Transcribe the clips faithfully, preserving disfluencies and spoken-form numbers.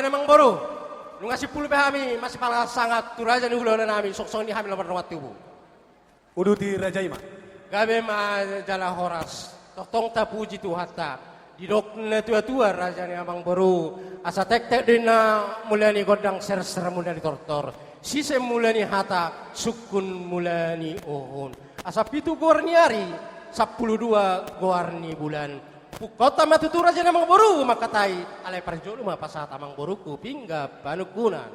Amang boru, nunga simpul be hami masipalas sangap tu raja ni hulahula nami, songon i hami na mardongan tubu. Uduti raja i ma. Gabe ma jala horas. Tongtong tapuji Tuhanta. Didok na tuatua, raja ni amang boru, asa tektek do ninna mulia ni gondang, serser mulia ni tortor, sise mulia ni hata, sungkun mulia ni uhum. Asa pitu goar ni ari, sampulu dua goar ni bulan. Pungkaonta ma tutu, raja ni amang boru, mangkatai, alai parjolo ma pasahat, amang borungku, pinggan panungkunan.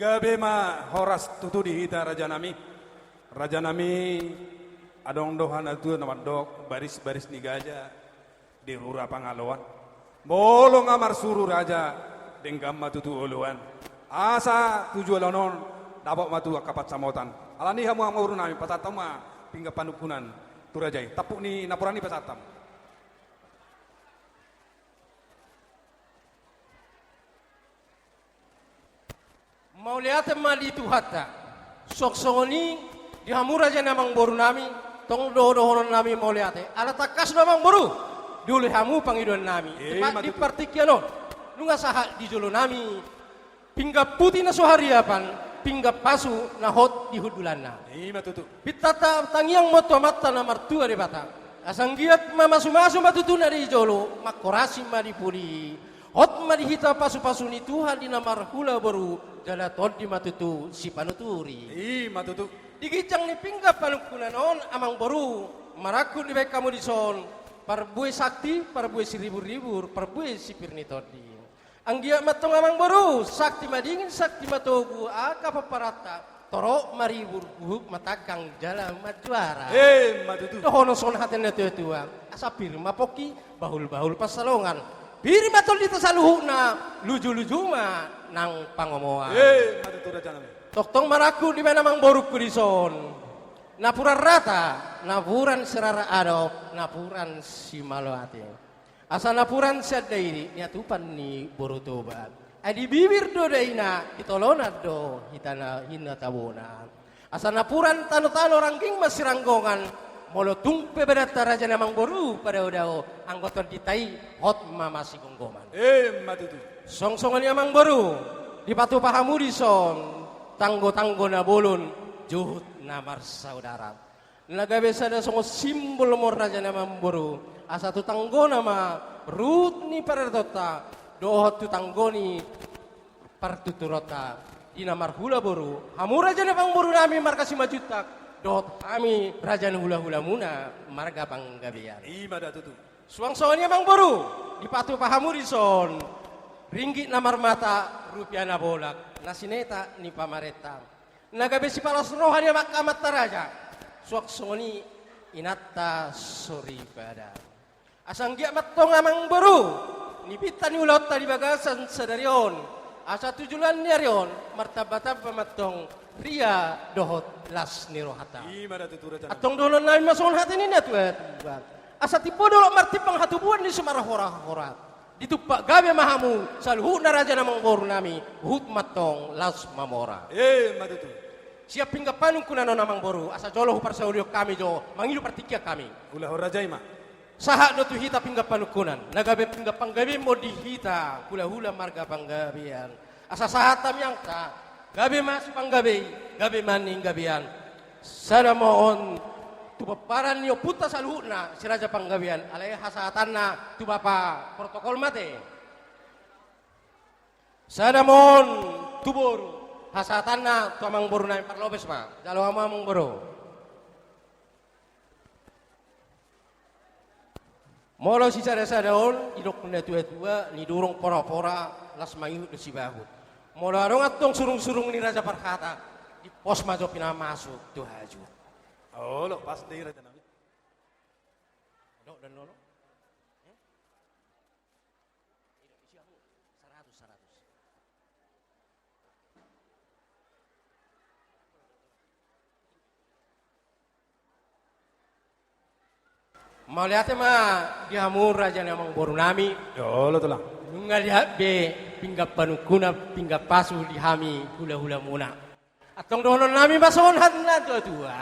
Gabe ma horas tutu di hita, raja nami. Raja nami, adong do hata na tua na mandok, baris-baris ni gaja di rura pangaloan. Molo nga marsuru raja, denggan ma tutu oloan. Asa tu joloan on, dapot ma tutu angka pansamotan. Alani i hamu amang boru nami, pasahat hamu ma pinggan panungkunan tu raja i. Tampuk ni napuran i pasahat hamu. Mauliate ma di Tuhanta. Songon i di hamu, raja ni amang boru nami, tong do dohonon nami mauliate. Ala tangkas do, amang boru, dioloi hamu pangidoan nami. Eh, di partingkian on, nunga sahat di jolo nami pinggan puti na so hariapan, pinggan pasu na hot di hundulanna. Ima tutu. Pintanta tangiang ma tu Amanta na martua Debata. Asa anggiat mamasumasu ma tutu na di jolo, manghorasi ma di pudi. Hot ma di hita pasupasu ni Tuhan di na marhula boru, jala tondi ma tutu sipanuturi. Ima tutu. Di ginjang ni pinggan panungkunan on, amang boru, marangkup dibahen hamu dison parbue sakti, parbue siriburribur, parbue sipir ni tondi. Anggiat ma antong, amang boru, sakti madingin, sakti matogu angka pomparanta, torop maribur, huhut matangkang jala manjuara. Ima tutu. Dohonon songon hata ni na tuatua, asa pir ma pongki, bahulbahul pansalongan. Pir ma tondinta saluhutna, lujuluju ma nang pangomoan. Ima tutu, raja nami. Tongtong marangkup dibahen amang borungku dison napuran rata, napuran sirara adop, napuran simaloate. Asa napuran sian dairi, niatupan ni boru Toba. Ai di bibir do daina, di tolonan do hita na hinatabona. Asa napuran tanotano, rangging masiranggongan, molo tung pe badanta, raja ni amang boru, padaodao, anggo tondinta i hot ma masigomgoman. Ima tutu. Songon i, amang boru, dipatupa hamu dison tanggotanggo na bolon, juhut na marsaudara. Na gabe sada songon simbol ma on, raja ni amang boru, asa tu tanggona ma ruhut ni paradatonta, dohot tu tanggo ni partuturonta di na marhula boru. Hamu, raja ni amang boru nami, marga Simanjuntak, dohot hami raja ni hulahulamuna marga Panggabean. Ima da tutu. Suang songon i, amang boru, dipatupa hamu dison ringgit na marmata, rupia na bolak, na sineta ni pamarenta. Na gabe sipalas roha ni amang, amanta raja, suang songon i inanta soripada. Asa anggiat ma antong, amang boru, nipinta ni ulaonta di bagasan sadari on, asa tu joloan ni ari on martambatamba ma antong ria dohot las ni rohanta. Ima da tutu, raja nami. Antong dohonon nami ma songon hata ni na tuatua, asa timbo dolok martimbang, hatubuan ni so marhorahora. Ditumpak gabe ma hamu saluhutna, raja ni amang boru nami, huhut ma antong laos mamora. Ima tutu. Sian pinggan panungkunan on, amang boru, asa jolo huparsaulihon hami jo, mangido partingkian hami. Ulahon raja i ma. Sahat do tu hita pinggan panungkunan, na gabe pinggan panggabean ma on di hita hulahula marga Panggabean. Asa sahat tamiangta, gabe ma sipanggabei, gabe ma ninggabean. Sada ma on tu pomparan ni ompunta saluhutna, si Raja Panggabean, alai hasahatanna tu bapa protokol ma ate. Sada ma on tu boru, hasahatanna tu amang boru nami, parlopes ma. Jalo hamu, amang boru. Molo sisadasada on, didok na tuatua, nidurung porapora, las mangihut do sibahut. Molo adong antong surungsurung ni raja parhata, dipos ma jo pinamasuk tu hajut. Olo, pas do i, raja nami. Dok dan nono. Saratus, saratus. Mauliate ma di hamu, raja ni amang boru nami. Olo, tulang. Nunga dihat be pinggan panungkunan, pinggan pasu di hami hulahulamuna. Antong dohonon nami ma songon hata ni na tuatua: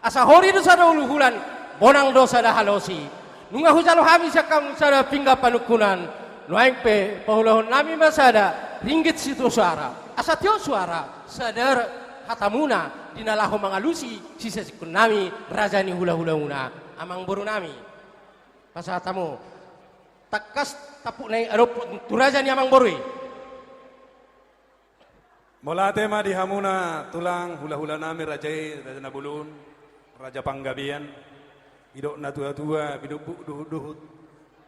Asa hori do sada uluhulan, bonang do sada halosi. Nunga hujalo hami sian hamu sada pinggan panungkunan, Nuaeng pe paulahon nami ma sada ringgit sitio suara, asa tio suara sada hatamuna di na laho mangalusi sisesungkun nami raja ni hulahulamuna, amangboru nami. Pasahat hamu. Tangkas tampuk na i adop tu raja ni amangboru i. Mauliate ma di hamuna tulang, hulahula nami raja i, raja na bolon, raja Panggabean, didok na tuatua, binumbuk duhutduhut,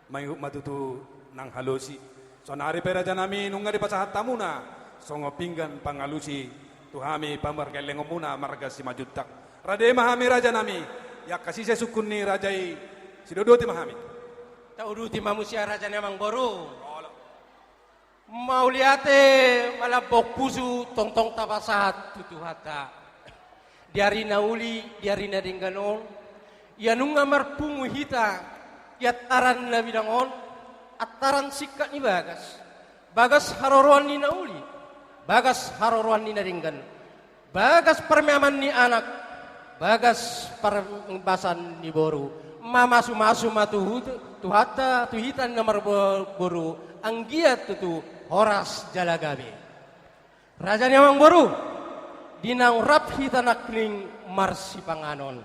mangihut ma tutu nang halosi. Saonari pe raja nami nunga dipasahat hamuna songon pinggan pangalusi tu hami pamargalengonmuna marga Simanjuntak. Rade ma hami raja nami, di angka sisesungkun ni raja i, sidodoti ma hami. Tauduti ma muse raja ni amangboru. Olo. Mauliate malambok pusu tongtong tapasahat tu Tuhanta. Di ari na uli, di ari na denggan on, ia nunga marpungu hita di antaran na bidang on, antaran singkat ni bagas, bagas haroroan ni na uli, bagas haroroan ni na denggan, bagas parmeaman ni anak, bagas parbasan ni boru, mamasumasu ma tu hut-, Tuhanta, tu hita na marboru, anggiat tutu horas jala gabe. Raja ni amangboru, di naung rap hita nangkining marsipanganon,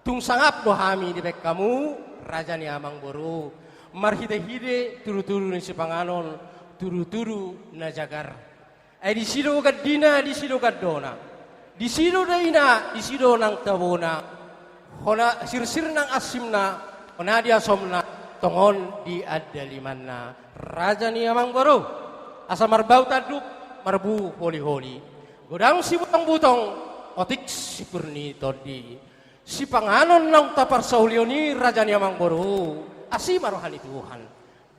tung sangap do hami dibaen hamu, raja ni amangboru, marhitehite tudutudu ni sipanganon, tudutudu na jagar. Ai disi do gandina, disi do gandona, disi do daina, disi do nang tabona. Hona sirsir nang ansimna, hona di asomna, tongon di andalimanna. Raja ni amangboru, asa marbau tanduk, marbu holiholi, godang sibutongbutong, otik sipur ni tondi. Sipanganon naung taparsaulihon i, raja ni amangboru, asi ma roha ni Tuhan.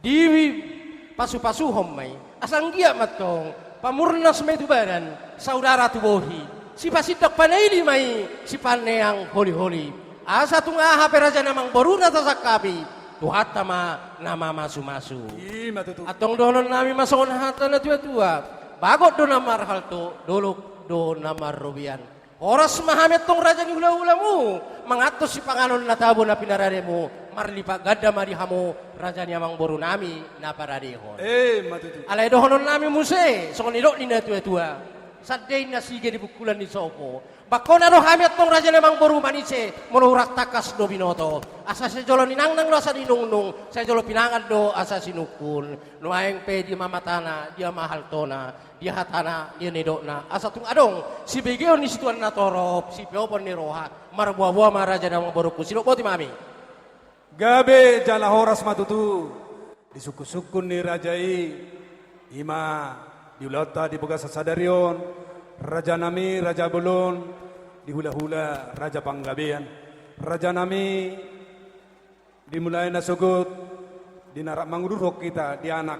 Dipasupasuhon ma i, asa anggiat ma antong pamurnas ma i tu badan, saudara tu bohi, sipasindak panaili ma i, sipaneang holiholi. Asa tung aha pe raja ni amangboru na tasangkapi, Tuhanta ma na mamasumasu. I ma tutu. Antong dohonon nami ma songon hata na tuatua: Bagot do na marhalto, dolok do na marrobean. Horas ma hami antong raja ni hulahulamu, manganhon sipanganon na tabo na pinarademu, marlipat ganda ma di hamu raja ni amangboru nami na paradehon. I ma tutu. Alai dohonon nami muse songon nidok ni na tuatua: Sandei na sige di bungkulan ni sopo. Bangkona do hami antong raja ni amangboru manise, molo hurang tangkas do binoto. Asa sai jolo ninangnang do asa ninungnung, sai jolo pinangan do asa sinungkun. Nuaeng pe dia ma matana, dia ma haltona, dia hatana, dia nidokna, asa tung adong sibegeon ni situan na torop, sipeopon ni roha. Marboaboa ma raja ni amangborungku, sidok boti ma hami. Gabe jala horas ma tutu di sungkunsungkun ni raja i, i ma di ulaonta di bagasan sadari on, raja nami raja bolon, di hulahula raja Panggabean, raja nami. Dimulai nasogot di na rap mangudurhon hita di anak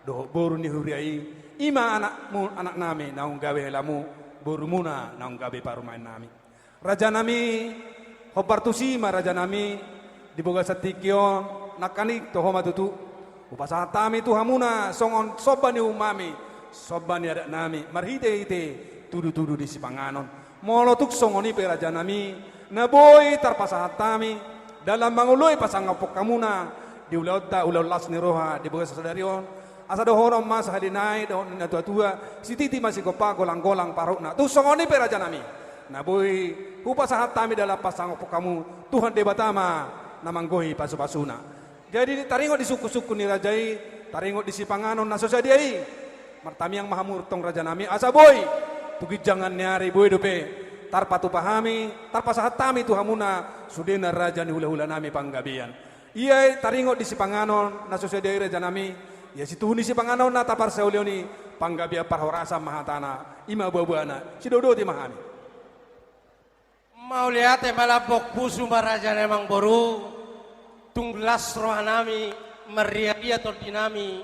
dohot boru ni huria i, i ma anakmu, anak nami naung gabe helamu, borumuna naung gabe parumaen nami. Raja nami, hombar tusi ma raja nami, di bagasan tingki on nangkaning toho ma tutu. Hupasahat hami tu hamuna songon somba ni uhum nami, somba ni adat nami, marhitehite tudutudu di sipanganon. Molo tung songon i pe raja nami, na boi tarpasahat hami dalan mangoloi pasangaphon hamuna di ulaonta, ulaon las ni roha di bagasan sadari on. Asa dohonon ma sahali nai dohot ni na tuatua: Sititi ma sigompa, golanggolang pangarahutna. Tung songon i pe raja nami, na boi hupasahat hami dalan pasangaphon hamu, Tuhan Debata ma na manggohi pasupasuna. Jadi taringot di sungkunsungkun ni raja i, taringot di sipanganon na so sadia i, martamiang ma hamu antong raja nami, asa boi tu ginjang ni ari boi dope tarpatupa hami, tarpasahat hami tu hamuna sudena raja ni hulahula nami Panggabean. Ia i taringot di sipanganon na so sadia i raja nami, ia situhu ni sipanganon na taparsaulihon i, panggabean parhorasan ma hatana, i ma boaboana, sidodoti ma hami. Mauliate malambok pusu ma raja ni amangboru, tung las roha nami, marriaria tondi nami,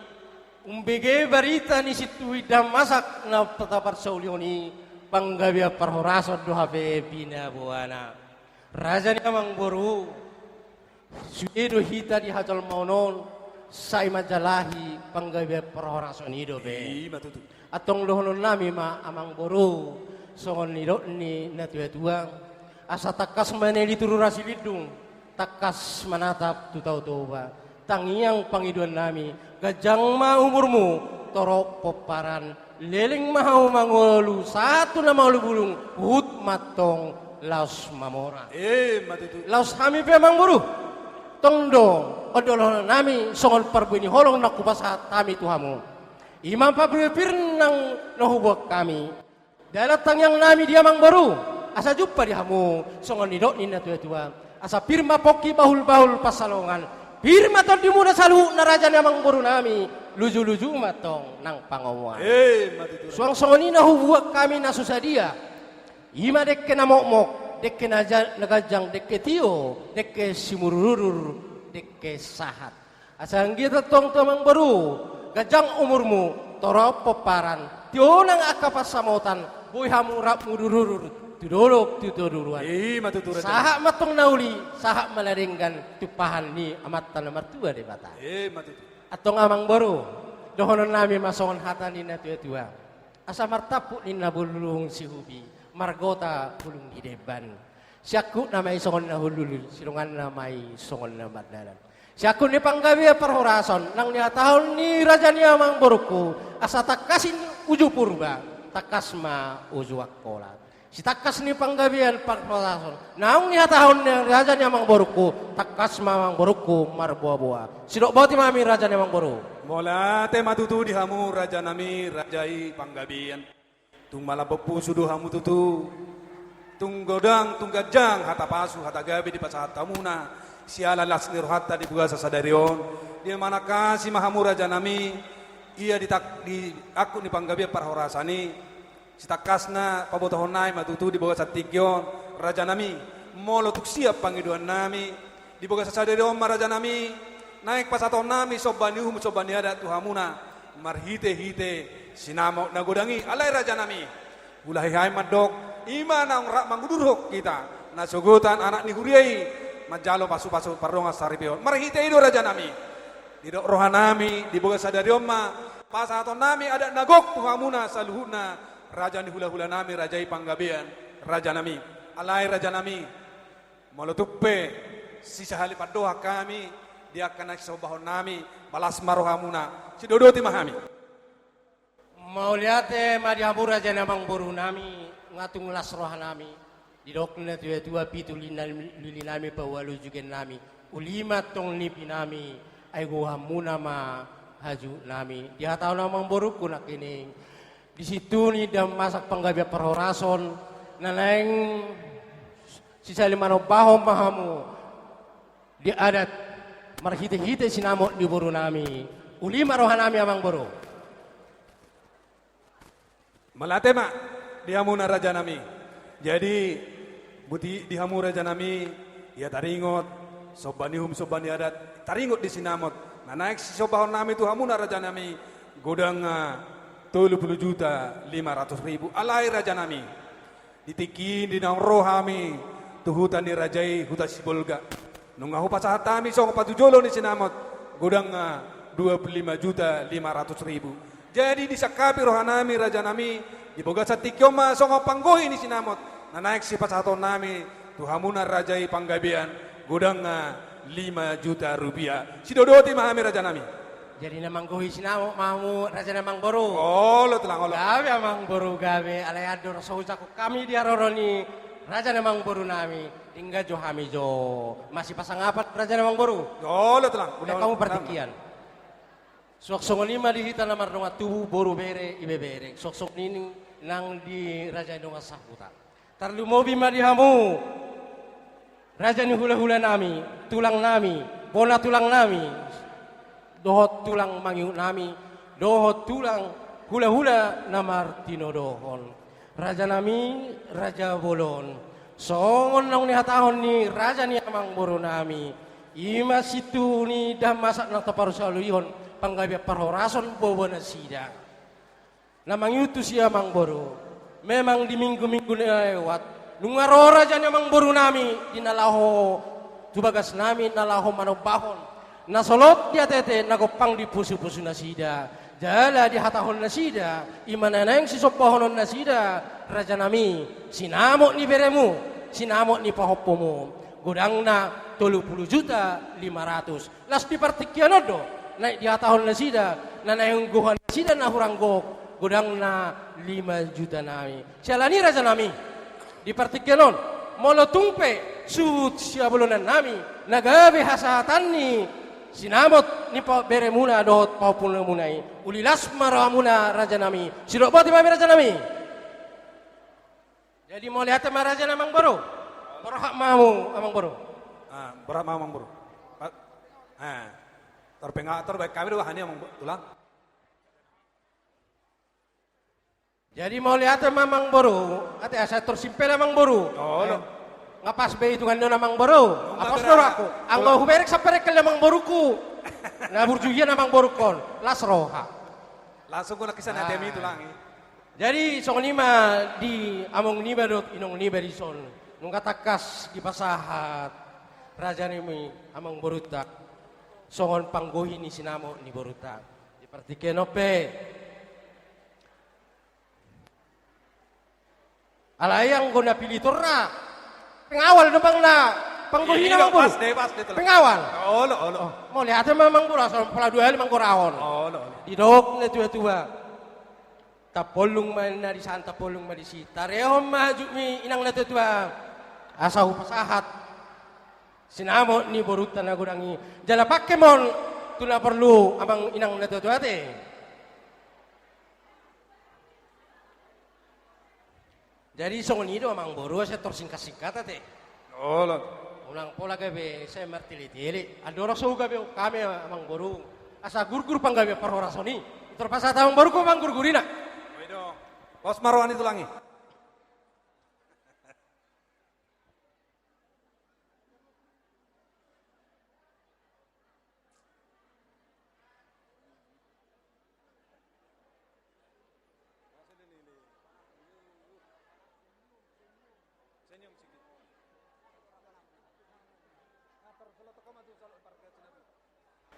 umbege barita ni sintuhu indahan masak na taparsaulihon i, panggabean parhorasan do hape binaboana. Raja ni amangboru, sude do hita di hajolmaon on sai manjalahi panggabean parhorasan i dope. I ma tutu. Antong dohonon nami ma amangboru, songon nidok ni na tuatua: Asa tangkas ma na i di Turu Rasilindung, tangkas manatap tu Tao Toba. Tangiang pangidoan nami, Ganjang ma umurmu, torop pomparan, leleng ma hamu mangolu, sahat tu na malu bulung, huhut ma antong laos mamora. Emma tutu. Laos hami pe amangboru, tong do, on do dohonon nami, songon parbue ni holong na hupasahat hami tu hamu. I ma parbue pir nang na hubuat hami. Dalan tangiang nami di amangboru, asa jumpa di hamu, songon nidok ni na tua-tua. Asa pir ma pongki bahul-bahul pansalongan. Pir ma tondimuna saluhutna raja ni amangboru nami, luju-luju ma antong nang pangomoan. Emma tutu. Suang songon i na hubuat hami na so sadia. I ma dengke na mokmok, dengke na ja-, na ganjang, dengke tio, dengke simururudur, dengke sahat. Asa anggiat antong tu amangboru, ganjang umurmu, torop pomparan, tio nang angka pansamotan, boi hamu rap mudurudur, tu dolok tu toruan. Emma tutu raja. Sahat ma antong na uli, sahat ma na denggan, tumpahan ni Amanta na martua Debata. Emma tutu. Antong amangboru, dohonon nami ma songon hata ni na tua-tua. Asa martampuk ninna bulung sihubi, margota bulung di demban. Siangkupna ma i songon na hundul, sidonganna ma i songon na mardalan. Siangkup ni panggabean parhorason, naung nihatahon ni raja ni amangborungku, asa tangkas i uju Purba, tangkas ma uju Angkola. Sitangkas ni panggabean parhorason, naung nihatahon ni raja ni amangborungku, tangkas ma amangborungku marboa-boa. Sidok boti ma hami raja ni amangboru. Mauliate ma tutu di hamu raja nami, raja i panggabean. Tung malambok pusu do hamu tutu. Tung godang, tung ganjang hata pasu, hata gabe dipasahat hamuna. Siala las ni rohanta di bagasan sadari on. Dimanangkasi ma hamu raja nami. Ia di tak-, di angkup ni panggabean parhorasan i. Sitangkasna pabotohon nami ma tutu di bagasan tingki on. Raja nami. Molo tung siap pangidoan nami. Di bagasan sadari on ma raja nami, naeng pasahaton nami somba ni uhum somba ni adat tu hamuna, marhite-hite sinamot na godang i, alai raja nami. Ulahi hami mandok, i ma naung rap mangudurhon hita, nasogotan anak ni huria i, manjalo pasu-pasu pardongan saripeon. Marhite i do raja nami. Didok roha nami, di bagasan sadari on ma, pasahaton nami adat na gok tu hamuna saluhutna, raja ni hula-hula nami, raja i panggabean, raja nami. Alai raja nami. Molo tung pe, sisahali pandohan hami, di angka na sisombahon nami, balas ma rohamuna, sidodoti ma hami. Mauliate ma di hamu raja ni amangboru nami, nga tung las roha nami, didok na tua-tua pitu lili na-, lili nami paualu jugen nami, uli ma antong nipi nami, ai gohamuna ma hajut nami, dihatahon amangborungku nangkining, di situtu ni dammasak panggabean parhorason, na naeng sisali manombahon ma hamu di adat marhite-hite sinamot ni boru nami, uli ma roha nami amangboru. Mauliate ma di hamuna raja nami. Jadi, boti di hamu raja nami, ia taringot, somba ni uhum somba ni adat, taringot di sinamot. Na naeng sisombahon nami tu hamuna raja nami, godang, ah, tolu pulu juta lima ratus ribu. Alai raja nami. Di tingki i di naung ro hami tu huta ni raja i, huta Sibolga. Nunga hupasahat hami songon patujolo ni sinamot, godang, ah, dua pulu lima juta lima ratus ribu. Jadi disangkapi roha nami raja nami, di bagasan tingki on ma songon panggohi ni sinamot na naeng sipasahaton nami tu hamuna raja i panggabean, godang, ah, lima juta rupiah. Sidodoti ma hami raja nami. Jadi na manggohi sinamot ma hamu raja ni amangboru. Olo tulang, olo. Gabe amangboru gabe, alai andor so hujangkon hami di haroro ni raja ni amangboru nami, denggan jo hami jo masipasangapan raja ni amangboru. Olo tulang. Ulaon hamu partingkian. Suang songon i ma di hita na mardongan tubu, boru, bere, ibebere. Suang songon i nang di raja ni dongan sahuta. Tarlumobi ma di hamu, raja ni hulahula nami, tulang nami, bona tulang nami, dohot tulang mangihut nami, dohot tulang hulahula na martinodohon. Raja nami, raja bolon. Songon naung nihatahon ni raja ni amangboru nami, i ma situtu ni dammasak na taparsaulihon panggabean parhorason boaboa nasida. Na mangihuthon i amangboru, memang di minggu-minggu na lewat, nunga ro raja ni amangboru nami, di na laho tu bagas nami, na laho manombahon, na solot di ateate, na gompang di pusu-pusu nasida, jala dihatahon nasida, i ma na naeng sisombahonon nasida, raja nami, sinamot ni beremu, sinamot ni pahompumu, godangna tolu pulu juta lima ratus. Las di partingkian on do, Naeng dihatahon nasida, na naeng gohan nasida na hurang gok, godangna lima juta nami. Siala ni raja nami, di partingkian on, molo tung pe suhut sihabolonan nami, na gabe hasahatan ni sinamot ni pa-, beremuna dohot pahompunmuna i, uli las ma rohamuna raja nami. Sidok boti ma hami raja nami. Jadi mauliate ma raja ni amangboru. Borhat ma hamu amangboru. Ah, borhat ma amangboru. Pa-, ah, torpenga-, torbaen hami do bahen i amangboru, tulang. Jadi mauliate ma amangboru, ate asa torsimpel amangboru. Olo. Eh, nga pas be hitungan ni on amangboru. Nga pas be do rohangku. Anggo huberek samperek kali amangboruku. Na burju hian amangboruku on. Las roha. Langsung guna kisah nanti ami tulang i. Jadi songon i ma di among niba dohot inong niba dison. Nunga tangkas dipasahat raja nami amangborunta songon panggohi ni sinamot ni borunta. Di partingkian on pe. Alai anggo na pilitorna pengawal do bang na panggohina amangboru. Pengawal. Olo, olo. Mauliate ma amangboru asa pola dua hali manggoraon. Olo, olo. Didok na tua-tua. Tapollung ma na di san, tapollung ma di si. Tarehon ma hajuk ni inang na tua-tua. Asa hupasahat sinamot ni borunta na godang i. Jala pangke ma on tu na porlu amang inang na tua-tua ate. Jadi songon i do amangboru asa torsingkat-singkat ate. Olo. Unang pola gabe sai martele-tele. Andorang so gabe hami amangboru. Asa gurgur panggabean parhorason i. Tor pasahat amangboruku amang gurgurina. Oi do. Pos ma roha ni tulang i.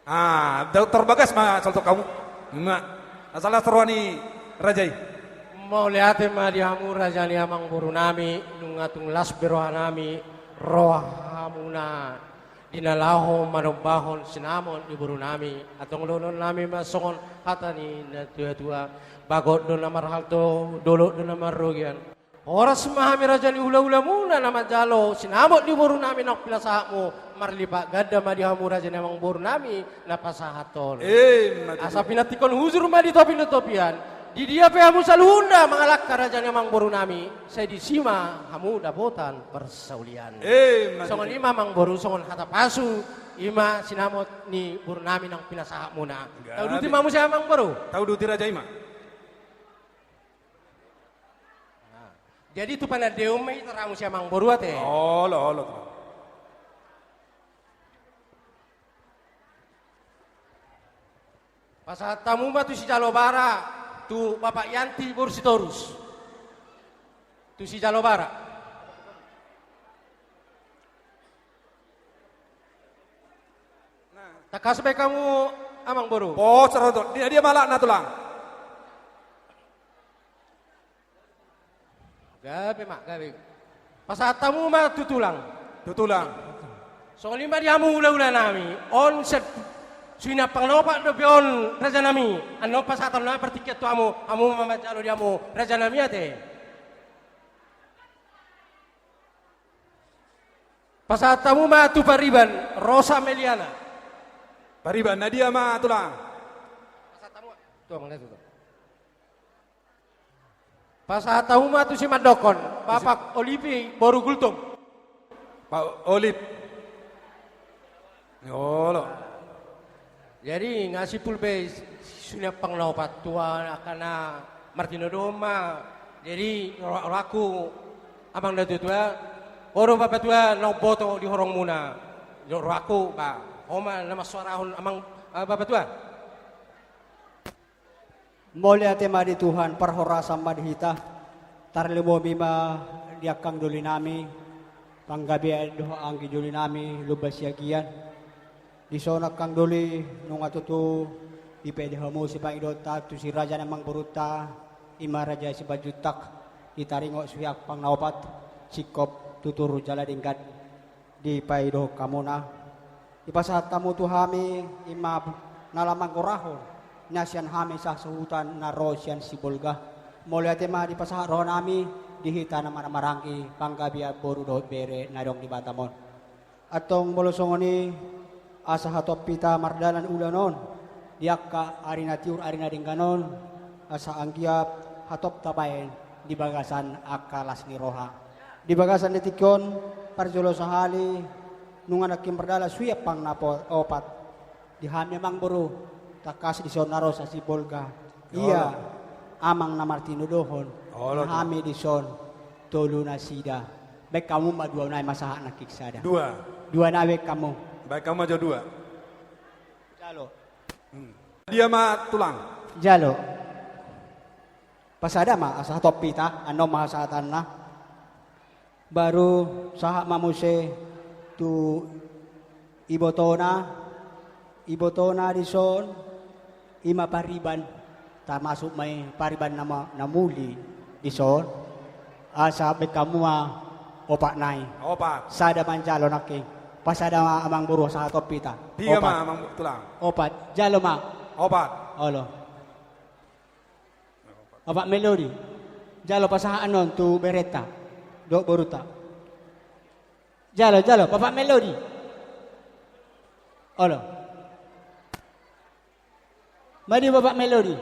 Ah, dokter Bagas ma, saluhut hamu. Ima. Asa las roha ni raja i. Mauliate ma di hamu raja ni amangboru nami, nunga tung las be roha nami, rohamuna di na laho manombahon sinamot ni boru nami, antong dohonon nami ma songon hata ni na tua-tua, bagot do na marhalto, dolok do na marrogian. Horas ma hami raja ni hula-hulamuna na manjalo sinamot ni boru nami naung pinasahatmu, marlipat ganda ma di hamu raja ni amangboru nami na pasahathon. Ima tutu. Asa pinantikhon hujur ma di topi ni topian, di dia pe hamu saluhutna mangalangka raja ni amangboru nami, sai disi ma hamu dapotan parsaulian. Ima tutu. Songon i ma amangboru, songon hata pasu, ima sinamot ni boru nami naung pinasahatmuna. Gabe. Tauduti ma muse amangboru. Tauduti raja ima. Nah, jadi tu panandeon ma i taramu si amangboru ate. Olo, olo. Pasahat hamu ma tu sijalo bara, tu Bapak Yanti boru Sitorus. Tu sijalo bara. Tangkas bahen hamu amangboru. Pos rodo. Dia, dia malak na tulang. Gabe ma, gabe. Pasahat hamu ma tu tulang. Tu tulang. Songon i ma di hamu hula-hula nami. On set suina pangnopat dope on raja nami. Annon pasahat hamu na partingkian tu hamu, hamu ma manjalo di hamu raja nami ate. Pasahat hamu ma tu pariban, Rosa Meliana. Pariban, na dia ma tulang. Pasahat hamu ma tu amang na tutu. Pasahat hamu ma tu simandokhon, Bapak Olipi boru Gultom. Pak Olip. Olo. Jadi nga simpul be suina pangnopat tu angka na martinodohon ma. Jadi ro-, rohangku amang na tua-tua, olo bapatua na umboto di horongmuna. Rohangku ba, ho ma na mansuarahon amang, eh, bapatua. Mauliate ma di Tuhan, parhorasan ma di hita, tarlumobi ma di angkang doli nami, panggabean dohot anggi doli nami, Lumban Siagian. Dison angkang doli, nunga tutu dipaida hamu sipangidoanta tu si raja ni amangborunta, ima Raja Simanjuntak, di taringot suhiang pangnopat, singkop tutur jala denggan. Dipaidohon hamuna. Dipasahat hamu tu hami, ima na lam manggorahon na sian hami sasuhuton na ro sian Sibolga. Mauliate ma dipasahat rohanami di hita na marhahamaranggi, panggabean boru dohot bere na adong di Batam on. Antong molo songon i, asa hatop hita mardalan ulaon on di angka ari na tiur, ari na denggan on, asa anggiat hatop tabaen di bagasan angka las ni roha. Di bagasan di tingki on, parjolo sahali, nunga nangkin mardalan suhi ampang na po-, opat. Di hami amang boru, tangkas dison na ro sian Sibolga. Ia, olo, amang na martinodohon. Olo, hami dison tolu nasida. Baen hamu ma dua nai ma sahat nangkin sada. Dua. Dua nai baen hamu. Baen hamu ma jo dua. Jalo. Hmm. Dia ma tulang. Jalo. Pasada ma, asa hatop hita, annon ma hasahatanna. Baru sahat ma muse tu ibotona, ibotona dison, i ma pariban, tamasuk ma i pariban na ma-, na muli dison, asa baen hamu ma opat nai. Opat. Sada manjalo nangkin, pasada ma amang boru asa hatop hita. Tiga ma, opat. Amang tulang. Opat, jalo ma. Opat. Olo. Bapak Melodi. Jalo pasahat annon tu berenta dohot borunta. Jalo, jalo, Bapak Melodi. Olo. Mari Bapak Melodi.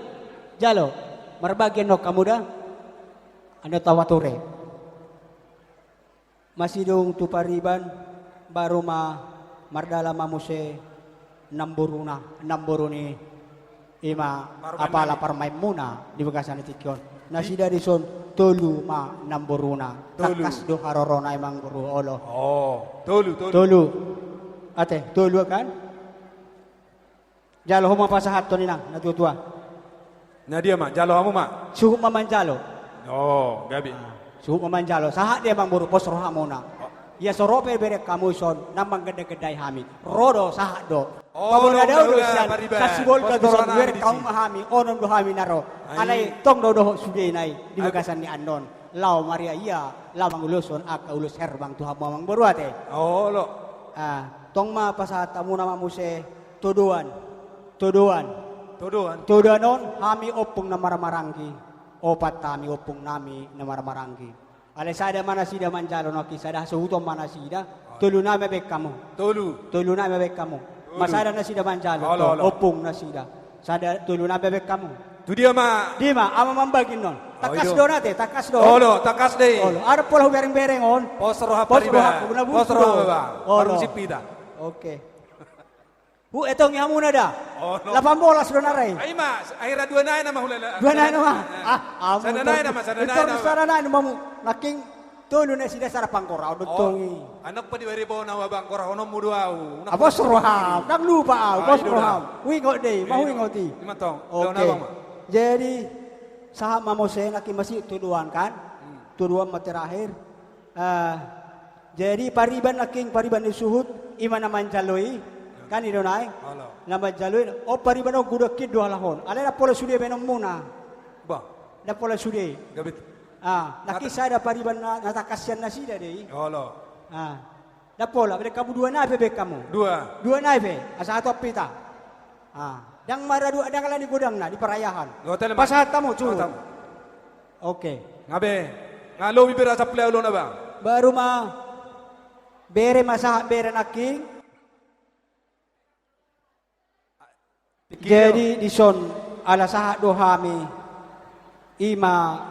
Jalo. Marbagi annon hamu da. Annon tapature. Masidung tu pariban, baru ma mardalan ma muse namboruna, namboru ni i ma apala parmaenmuna di bagasan ni tingki on. Nasida dison tolu ma namboruna. Tolu. Tangkas do harorona amang boru, olo. Oh, tolu, tolu. Tolu. Ate, tolu kan? Jalo ho ma pasahathon inang, na tua-tua. Na dia ma, jalo hamu ma. Suhut ma manjalo. Oh, gabe. Ah, suhut ma manjalo. Sahat do amang boru, pos rohamuna. Oh. Ia so ro pe bereng hamu dison, na manggandai-gandai hami. Ro do, sahat do. Oh, pabona dao do sian Sibolga, pos rohamuna disi. Bereng hamu ma hami, onom do hami na ro. Ai. Alai tong do dohot sudena i di bagasan ni annon. Laho maria ia, laho manguloshon angka ulos herbang tu hamu amang boru ate. Olo. Ah, tong ma pasahat hamuna ma muse todoan. Todoan. Todoan. Todoan on hami ompung na marhahamaranggi. Opat hami ompung nami na marhahamaranggi. Alai sada ma nasida manjalo nangkin, sada hasuhuton ma nasida. Tolu nai ma baen hamu. Tolu. Tolu nai ma baen hamu. Tolu. Masada nasida manjalo. Olo, olo. Ompung nasida. Sada tolu nai ma baen hamu. Tu dia ma. Dia ma, ama mambagi annon. Tangkas do nate, tangkas do. Olo, tangkas do i. Olo, adong pola hubereng-bereng on. Pos roha pariban. Pos roha, pos roha. Olo. Parmusip hita. Oke. Huetongi hamuna da. Olo. Lapan bolas do na ro i. Ai ma, akhirna dua nai nama hulala. Dua nai nama. Ah, sada nai nama, sada nai nama. Sada nai nama. Nangkin tolu nasida sada panggora, on do tong i. Anak pe di bari bona wa bang, gorahononmu do au. Pos roham, ndang lupa au, pos roham. Huingot do i, ma huingot i. Ima tong. Oke. Jadi, sahat ma muse nangkin masih todoan kan? Hmm. Todoan ma terakhir. Ah, jadi pariban nangkin, pariban ni suhut, ima na manjalo i, kan i do nai? Olo. Na manjalo i, o pariban on godang nangkin do halak on. Alai ndang pola sude baenonmuna. Bah. Ndang pola sude. Gabe. Ah, nangkin sada pariban na, na tangkas sian nasida do i. Olo. Ah. Ndang pola, baen hamu dua nai pe baen hamu. Dua. Dua nai pe, asa hatop hita. Ah, ndang maradu, ndang ala ni godangna, di parayahan. Pasahat hamu, suhut. Oke. Gabe, nga lobi bere sampulu ulaon, Abang. Baru ma, bere ma sahat bere nangkin. Jadi, dison, ala sahat do hami, ima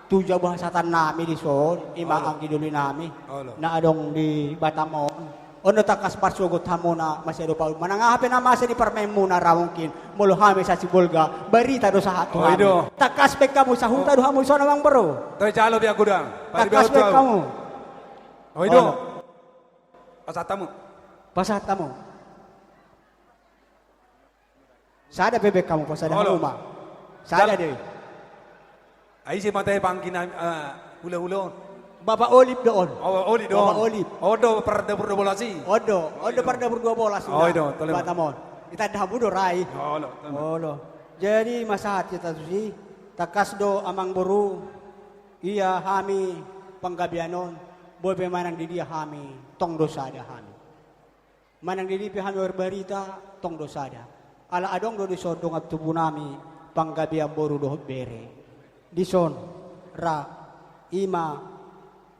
tu jabu hasahatan nami dison, ima anggi doli nami, na adong di Batam on. On do tangkas parsogot hamuna, masih adong paul. Manang aha pe na masa di parmaenmuna ra mungkin, molo hami sa Sibolga, barita do sahat tu hami. Tangkas baen hamu, sahuta do hamu dison amang boru. Tangkas baen hamu. Pasahat hamu. Pasahat hamu. Sada pe baen hamu, pasada hamu ma. Sada do i. Ai ise ma tahe panggi na, eh, hula-hula on. Bapak Olip do on. Oh, Olip do on. Bapak Olip. On do pardapur dua bolas i. On do, on do pardapur dua bolas. Oh, i do, tole ma. Batam on. Itanda hamu do ra i. Olo. Jadi, masahat hita tusi, tangkas do amang boru, ia hami panggabean on, boi pe manang di dia hami, tong do sada hami. Manang di dia pe hami marbarita, tong do sada. Ala adong do dison dongan tubu nami, panggabean boru dohot bere. Dison, ra, i ma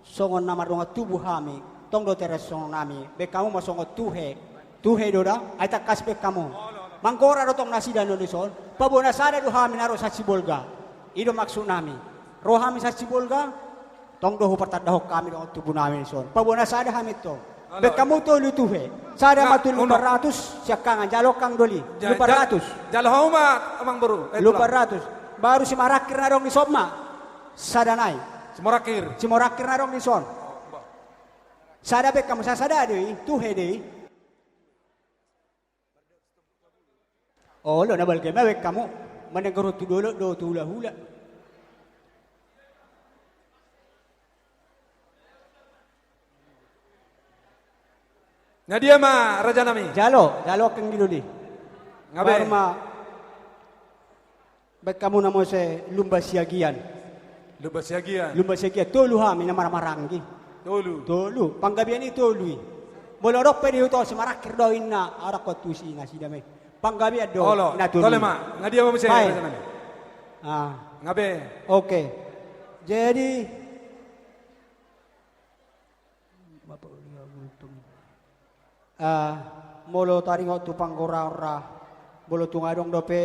songon na mardongan tubu hami, tong do terasongon nami, baen hamu ma songon tuhe, tuhe do da, ai tangkas baen hamu. Manggora do tong nasida non dison, paboa na sada do hami na ro Sibolga. I do maksud nami. Ro hami Sibolga, tong do hupartandahon hami dongan tubu nami dison. Paboa na sada hami tong. Baen hamu tolu tuhe. Sada ma tu Lumban Ratus, siangkangan, jalo angkang doli. Lumban Ratus. Jalo hamu ma, Amangboru. Lumban Ratus. Baru Simorangkir na adong dison ma. Sada nai. Simorangkir. Simorangkir na adong dison. Sada baen hamu, sasada do i, tuhe do i. Olo, na balga ma baen hamu, manang ro tu dolok do tu hulahula. Na dia ma raja nami? Jalo, jalo angkang doli. Nga be? Baen hamu na muse Lumban Siagian. Lumban Siagian. Lumban Siagian, tolu hami na marhahamaranggi. Tolu. Tolu. Panggabean i tolu i. Molo adong pe di huta Simorangkir do inna, adong ho tusi nasida ma i. Panggabean do. Olo, na tolu. Tole ma. Nga dia ma muse raja nami? Ah. Nga be? Oke. Jadi, ah, molo taringot tu panggoraon ra, molo tung adong dope,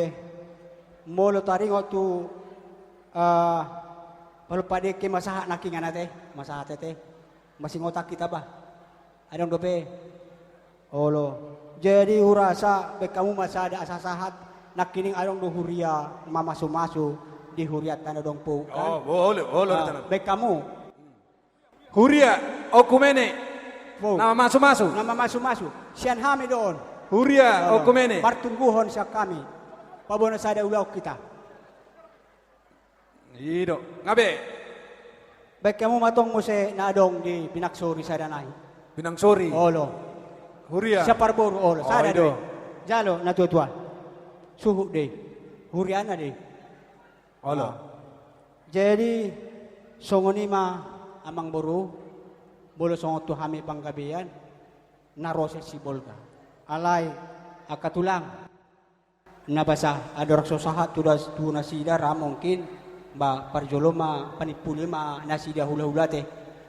molo taringot tu, ah, palompar dengke ma sahat nangkiningan ate, ma sahat ate, masingotan hita ba. Adong dope. Olo. Jadi hurasa baen hamu ma sada asa sahat, nangkining adong do huria mamasumasu di hurianta na adong pou kan? Oh, olo, olo. Ah, baen hamu. Huria, okumene. Pou. Na mamasumasu. Na mamasumasu. Sian hami do on. Huria, olo, okumene. Martungguhon sian hami. Paboa na sada ulaon hita. I do. Nga be? Baen hamu ma tong muse na adong di Pinangsori sada nai. Pinangsori. Olo. Huria. Sian parboru, olo. Oh, sada i do. Jalo na tuatua. Suhut do i. Huriana do i. Olo. Ah. Jadi, songon i ma Amangboru, molo songon tu hami panggabean, na ro Sibolga. Alai, angka tulang. Na basa, andorang so sahat tu das-, tu nasida ra mungkin, ba parjolo ma panimpuli ma nasida hulahula ate.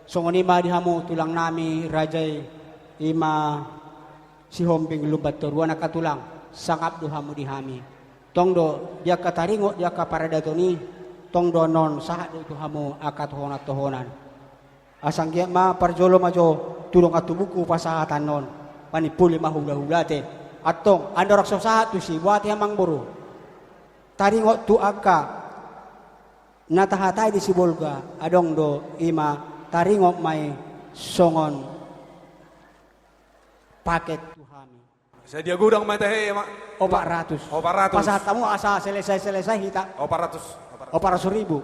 Songon i ma di hamu tulang nami raja i, i ma Sihombing Lumban Toruan angka tulang, sangap do hamu di hami. Tong do di angka taringot di angka paradaton i, tong do annon sahat do tu hamu angka tohonan-tohonan. Asa anggiat ma parjolo ma jo tu dongan tubuku pasahaton on, panimpuli ma hulahula ate. Antong, andorang so sahat tusi, boha ate Amangboru? Taringot tu angka na tahatai di Sibolga, adong do i ma taringot ma i songon paket tu hami. Sadia godang ma tahe, Mak? Opat ratus. Opat ratus. Pasahat hamu asa selesai-selesai hita. Opat ratus. Opat ratus. Opat ratus ribu.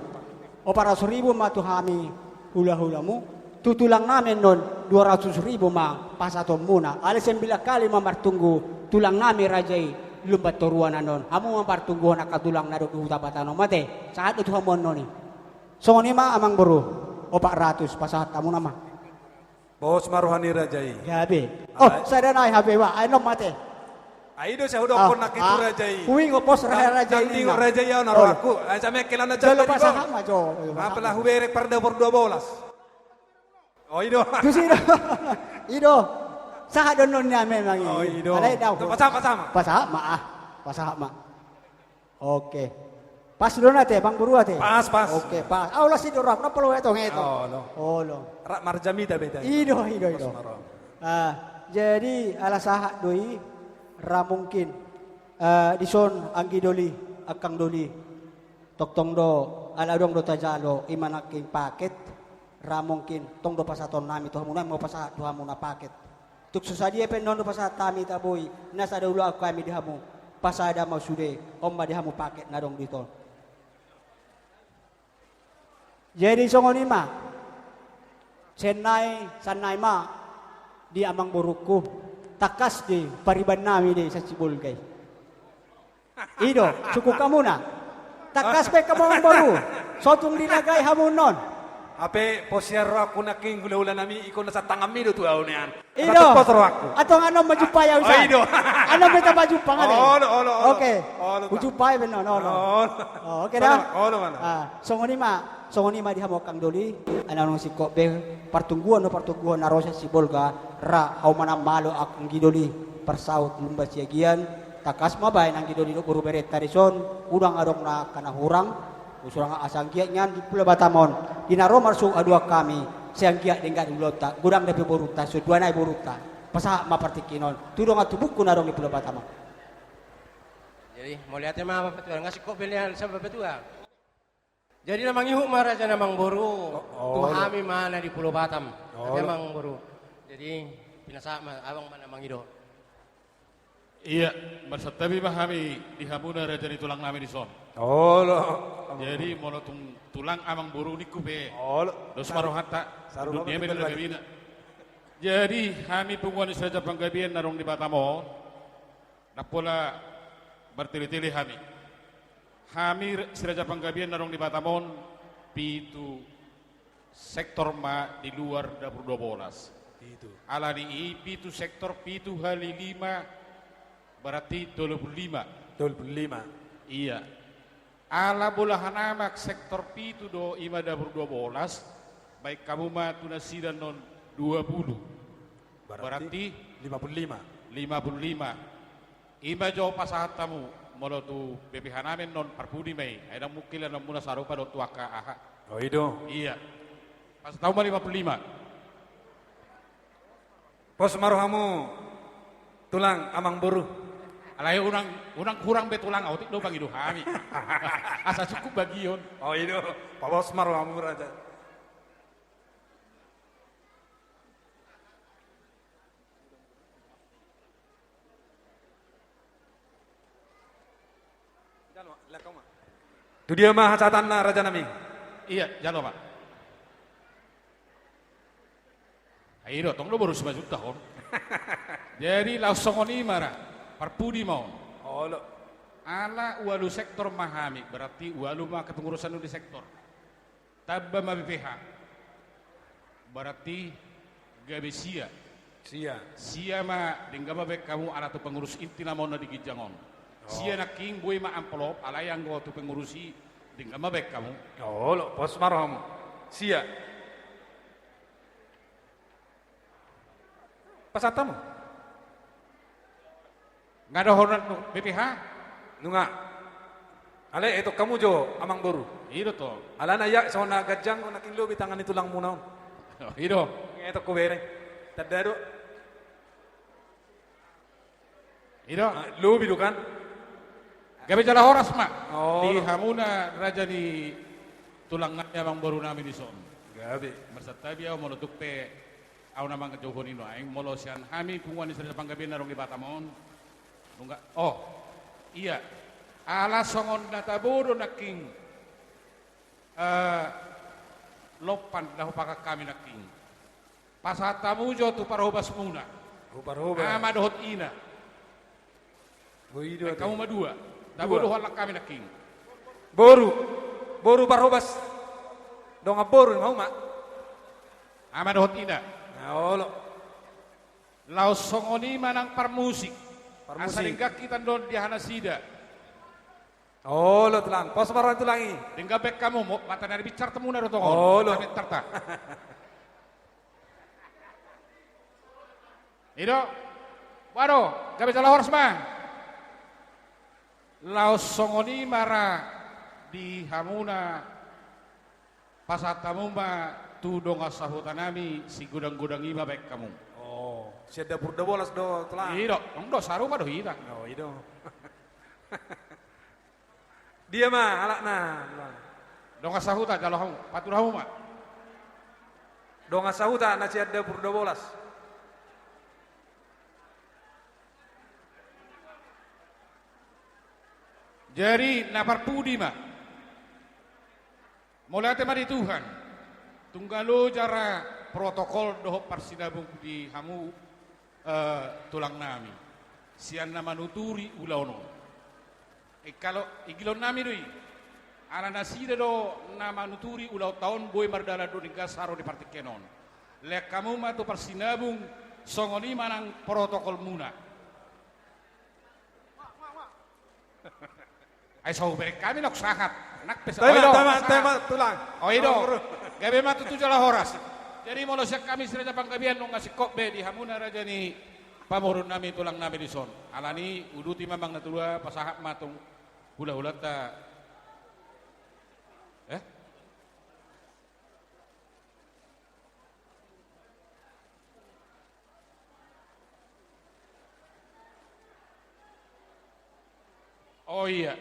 Opat ratus ribu ma tu hami hulahulamu. Tu tulang nami annon dua ratus ribu ma pasahatonmuna. Alai sembilan kali ma martunggu tulang nami raja i Lumban Toruan annon. Hamu ma martungguhon angka tulang na adong di huta Batam on ate. Sahat do tu hamu annon i. Songon i ma Amangboru. Opat ratus pasahat hamuna ma. Pos ma roha ni raja i. Gabe. Oh, sada nai hape ba, ai annon ma ate. Ai do, sai hudokkon nangkin tu raja i. Huingot pos roha ni raja i. Nang diingot raja i, au na rohangku. Ai sa mengkel au na jalo. Jalo pasahat ma jo. Apala huberek pardapur dua bolas. Oh, i do. Tusi do. I do. Sahat do annon nian memang i. Oh, i do. Alai dao. Pasahat, pasahat ma. Pasahat ma, ah. Pasahat ma. Oke. Pas do na ate, Amangboru ate? Pas, pas. Oke, pas. Au las i do rohangku, na polo eto ngeto. Olo. Olo. Rap marjamita be ate. I do, i do, i do. Pos ma roha. Ah, jadi ala sahat do i, ra mungkin. Ah, dison anggi doli, angkang doli. Tongtong do, ala adong do tajalo, i ma nangkin paket, ra mungkin, tong do pasahaton nami tu hamu, nami ma pasahat tu hamu na paket. Tung so sadia pe annon do pasahat hami taboi, na sada ulaon hami di hamu, pasada ma sude, on ma di hamu paket na adong di ton. Jadi songon i ma, sian nai, sian nai ma, di Amangborungku, tangkas di pariban nami di Sibolga i. I do, sungkun hamuna. Tangkas baen hamu Amangboru. So tung diragai hamu annon. Hape pos sian rohangku nangkin hulahula nami, ingkon na sian tanganmi do tu ahu nian. I do. Antong pos rohangku. Antong annon ma jumpa i ahu sian. I do. Annon ma jumpa i ahu. Olo, olo, olo. Oke. Olo, hujumpa i pe annon, olo. Olo. Oke da. Olo, olo. Songon i ma, songon i ma di hamu angka doli. Annon singkop be, partungguan do, partungguan na ro sian Sibolga, ra hauma na malo angka doli, parsaut Lumban Siagian. Tangkas ma baen angka doli dohot boru berenta dison, unang adong angka na hurang. Usurang asa anggiat nian di Pulo Batam on, di na ro marsuhut haduan hami, sai anggiat denggan ulaonta, godang dope borunta, songon dua nai borunta. Pasahat ma partingkian on tu dongan tubungku na adong di Pulo Batam on. Jadi mauliate ma Bapak Tua, nga singkop be nian sian Bapak Tua. Jadi na mangihut ma raja na amangboru, tu hami ma na di Pulo Batam. Ate amangboru. Jadi pinasahat ma, abang ma na mangido. Ia, marsantabi ma hami di hamuna raja ni tulang nami dison. Olo. Jadi molo tung tulang amangboru ningku pe. Olo. Dos ma rohanta. Saru ma. Jadi hami punguan ni Si Raja Panggabean na adong di Batam on, ndang pola martele-tele hami. Hami Si Raja Panggabean na adong di Batam on, pitu sektor ma di luar Dapur Dua Bolas. Pitu. Alani i pitu sektor, pitu hali lima, berarti tolu pulu lima. Tolu pulu lima. Ia. Ala bolahan amak sektor pitu do, i ma Dapur Dua Bolas, baen hamu ma tu nasida annon dua pulu. Berarti? Berarti lima pulu lima. Lima pulu lima. I ma jo pasahat hamu, molo tu B P H nami annon parpudi ma i, ai ndang mungkin annon muna sarupa dohot tu angka aha. O, i do. Ia. Pasahat hamu ma lima pulu lima. Pos ma rohamu, tulang amangboru. Alai unang, unang hurang be tulang, otik do pangido hami. Asa cukup bagion. O, i do. Pos ma rohamu, raja. Tu dia ma hasahatanna, raja nami? Ia, jalo ma. Ai do, tong do boru Simanjuntak on. Jadi laos songon i ma ra, parpudi ma on. Olo. Ala ualu sektor ma hami, berarti ualu ma kepengurusan di sektor. Tamba ma B P H. Berarti gabe sia. Sia. Sia ma, denggan ma baen hamu ala tu pengurus inti nama on na di ginjang on. O. Sia nangkin, boi ma amplop, alai anggo tu pengurus i, denggan ma baen hamu. Olo, pos ma rohamu. Sia. Pasahat hamu. Nga dohonon B P H? Nunga. Alai etok hamu jo, amangboru. I do tong. Alana ia songon na ganjang, nangkin lobi tangan ni tulangmuna on. I do. Etok hubereng. Tanda do. I do. Ah, lobi do kan? Gabe jala horas ma. O. Di hamuna raja ni tulang nami, amangboru nami dison. Gabe. Marsantabi ahu molo tung pe ahu na manjouhon i nuaeng, molo sian hami punguan ni Si Raja Panggabean na adong di Batam on. Nunga, o, ia. Ala songon na tabo do nangkin, eh, lompan na hupakan hami nangkin. Pasahat hamu jo tu parhobasmuna. Tu parhobas. Ama dohot ina. O, i do. Baen hamu ma dua. Dua. Tabo do huallang hami nangkin. Boru. Boru parhobas. Dongan boru ma hamu ma. Ama dohot ina. Na olo. Laos songon i ma nang parmusik. Parmusik. Asa denggan hita annon di aha nasida. Olo, tulang. Pos ma roha ni tulang i. Denggan baen hamu, mo-, mata na binsar hamuna do tong on. Olo. Mata na binsar ta. I do. Boha do, gabe jala horas ma. Laos songon i ma ra di hamuna, pasahat hamu ma tu dongan sahuta nami, sigodang-godang i ma baen hamu. O, sian Dapur Dua Bolas do, tulang. I do, tong do, sarupa do hita. O, i do. Dia ma halakna? Dongan sahuta, jalo hamu, patura hamu ma. Dongan sahuta na sian Dapur Dua Bolas. Jadi na parpudi ma. Mauliate ma di Tuhan. Tunggalo jala protokol dohot parsinabung di hamu, eh, tulang nami. Sian na manuturi ulaon on. Eh, kalo igilon nami do i. Ala nasida do na manuturi ulaonta on boi mardalan dohot ringgas ro di partingkian on. Lean hamu ma tu parsinabung, songon i ma nang protokolmuna. Ai so hubereng hami nang sahat. Nang pe sa-, Tema, oi do, tema, sahat. Tema, tulang. Oi do. Gabe ma tutu jala horas. Jadi molo sian hami Si Raja Panggabean nunga singkop be di hamuna raja ni pamoruonnami tulangnami dison. Alani uduti ma amang na tuatua, pasahat ma tu hulahulanta. Eh? Oh iya.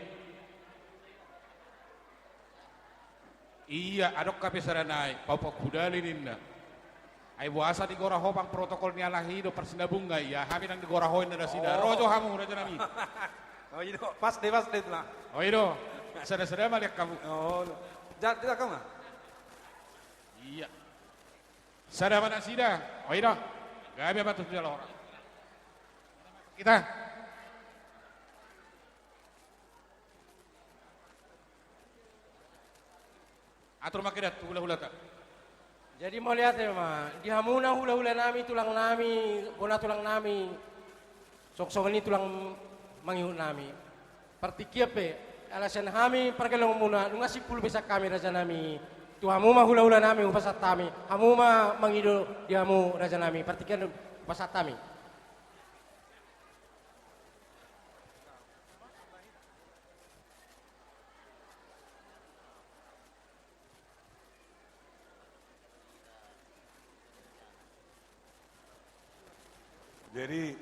Iya, adong hape sada nai, paupauhon hudali ninna. Ai boasa digora ho, amang, protokol ni halak i dohot parsinabung, nga ia hami nang digora ho ninna nasida. Oh. Ro jo hamu, rajanami. Oh, i do. Pas de, pas de, tulang. Oh, i do. Sada-sada ma lean hamu. Oh, lo. Ja-, ja-, kama. Iya. Sada ma nasida. Oh, i do. Gabe ma tutu jala horas. Hita. Atur ma hita tu hulahulanta. Jadi mauliate ma di hamuna hulahulanami, tulangnami, bona tulangnami, songon i tulang mangihutnami. Partingkian pe, ala sian hami pargellengonmuna, nunga simpul be sian hami rajanami. Tu hamu ma hulahulanami hupasahat hami, hamu ma mangido di hamu rajanami, partingkian hupasahat hami. Jadi,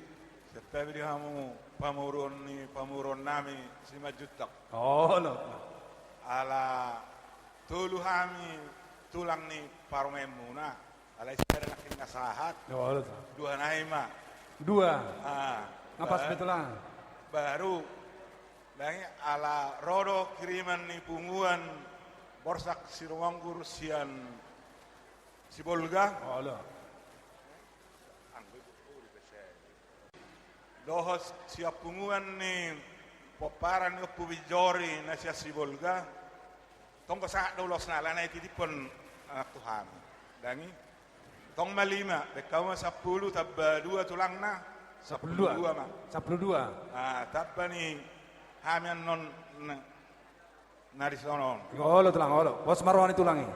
santabi di hamu pamoruon ni pamoruonnami Simanjuntak. Olo. Ala tolu hami tulang ni parumaenmuna. Alai sada nangkin na sahat. Olo. Dua nai ma. Dua. Ah, nga pas ba-, betulan. Baru, dangi, ala ro do kiriman ni punguan Borsak Sirumonggur sian Sibolga. Olo. Dohot sian punguan ni pomparan ni Ompu Binjori na sian Sibolga. Tong do sahat do ulosna, alana i titiphon, eh, tu hami. Dangi. Tong ma lima, baen hamu ma sampulu tamba dua tulangna. Sampulu dua. Sampulu dua ma. Sampulu dua. Ah, tamba ni hami annon na, na dison on. Olo, tulang, olo. Pos ma roha ni tulang i.